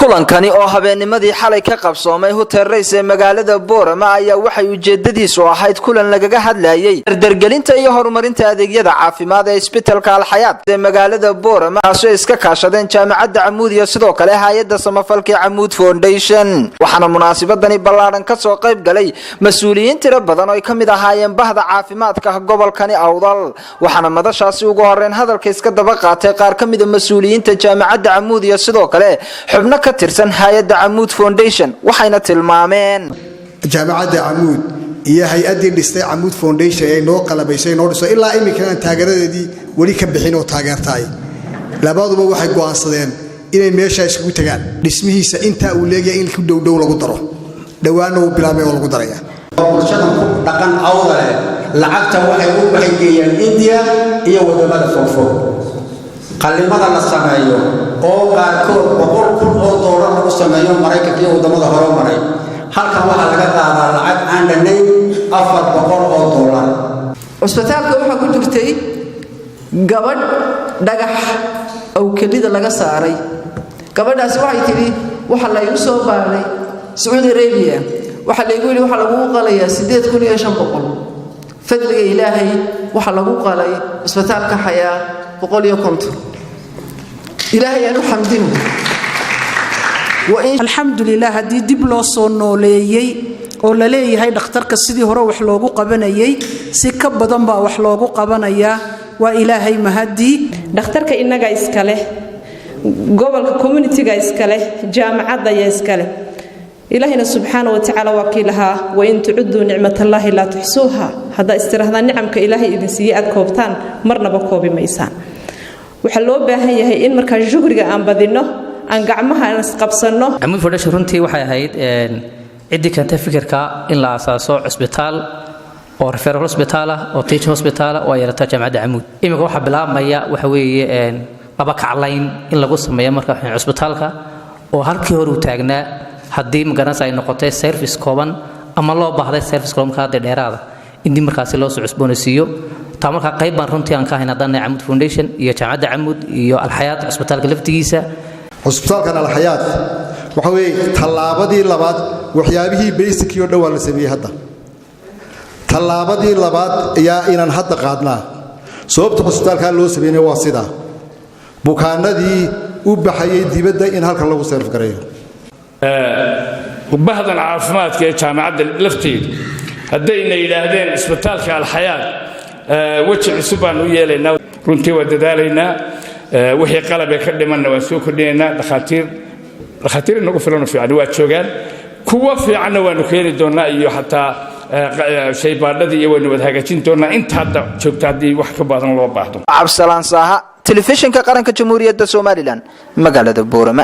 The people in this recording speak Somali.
Kulankani oo habeennimadii xalay ka qabsoomay Hotel Rays ee magaalada Boorama ayaa waxay ujeedadiisu ahayd kulan lagaga hadlayay dardargelinta iyo horumarinta adeegyada caafimaad ee Isbitalka Alxayaat ee magaalada Boorama, kaasoo iska kaashadeen Jaamacadda Camuud iyo sidoo kale hay-adda samafalka Camuud Foundation. Waxaana munaasabadani ballaadhan kasoo qayb galay mas-uuliyiin tiro badan oo ay ka mid ahaayeen bahda caafimaadka gobolkani Awdal. Waxaana madashaasi ugu horeyn hadalka iska daba qaatay qaar ka mida mas-uuliyiinta Jaamacadda Camuud iyo sidoo kale xubno ka tirsan hay-adda Camuud Foundation, waxayna tilmaameen: Jaamacadda Camuud iyo hay-addii dhistay Camuud Foundation ee noo qalabaysay, noo dhiso, ilaa iminkana taageeradeedii weli ka bixin oo taageertahay, labaduba waxay go'aansadeen inay meesha iskugu tagaan. Dhismihiisa intaa uu leegyahay in ku dhowdhow lagu daro, dhowaanna uu bilaabmay oo lagu daraya. Bulshadan ku dhaqan Awdale lacagta waxay u waxaygeeyaan Indiya iyo waddamada fogfog. Qallimada la sameeyo oo qaarkood $100,000 lagu sameeyo Maraykanka iyo waddamada hore maray, halkan waxaa laga qaadaa lacag aan dhannayn $400. Cusbitaalka waxaa ku jirtay gabadh dhagax ow kelida laga saaray. Gabadhaasi waxay tidhi: "Waxa laygu soo baadhay Sacuudi Arabiya, waxaa laygu yidhi waxaa lagugu qalayaa 8500. Fadliga Ilaahay, waxaa lagu qalay Cusbitaalka Xayaa 150. Ilaahay aan u xamdino." Alxamdulilah, haddii dib loo soo nooleeyey oo la leeyahay dhakhtarka sidii hore wax loogu qabanayay si ka badan baa wax loogu qabanayaa, waa Ilaahay mahadii. Dhakhtarka innaga iskaleh, gobolka community-ga iskaleh, jaamacadda ayaa iskaleh. Ilaahayna subxaana wa tacaala waa kii lahaa: "وإن تعدوا نعمة الله لا تحصوها." Haddaa istirahdaan nicamka Ilaahay idin siiyey aad koobtaan, marnaba koobi maysaan. Waxaa loo baahan yahay in markaa shukriga aan badinno, aan gacmaha aan isqabsanno. Camuud Foundation runtii waxay ahayd ciddii keentay fikirka in la asaaso cusbitaal oo referral hospital ah oo teaching hospital ah oo ay yeelato Jaamacadda Camuud. Iminka waxaa bilaabmaya waxa weeye laba kaclayn in lagu sameeyo marka cusbitaalka oo halkii hore uu taagnaa, haddii magaranaysa ay noqotay service kooban ama loo baahday service kooban markaa hadda dheeraada in dib markaasi loo soo cusboonaysiiyo. Taa markaa qayb baan runtii aan ka hayn haddana Camuud Foundation iyo Jaamacadda Camuud iyo Alxayaat cusbitaalka laftigiisa. Cusbitaalkan Alxayaat waxa weeye tallaabadii labaad. Waxyaabihii basic-kii oo dhan waa la sameeyey. Hadda tallaabadii labaad ayaa inaan hadda qaadnaa. Sababta cusbitaalkaa loo sameynaya waa sidaa: bukaanadii u baxayay dibadda in halkan lagu serve gareeyo. Bahdan caafimaadka ee jaamacadda lafteedu haddayna yidhaahdeen Isbitaalka Alxayaat weji cusub baan u yeelaynaa, runtii waa dadaalaynaa. Wixii qalabee ka dhimanna waan soo kordhinaynaa. Dhakhaatiir inagu filanoo fiican waa joogaan, kuwa fiicanna waanu keeni doonnaa, iyo xataa shaybaadhadii iyo waynu wada hagaajin doonnaa inta hadda joogta haddii wax ka badan loo baahdo. Cabsalaan Saaha, Telefishinka Qaranka Jamhuuriyadda Somaliland, magaalada Boorama.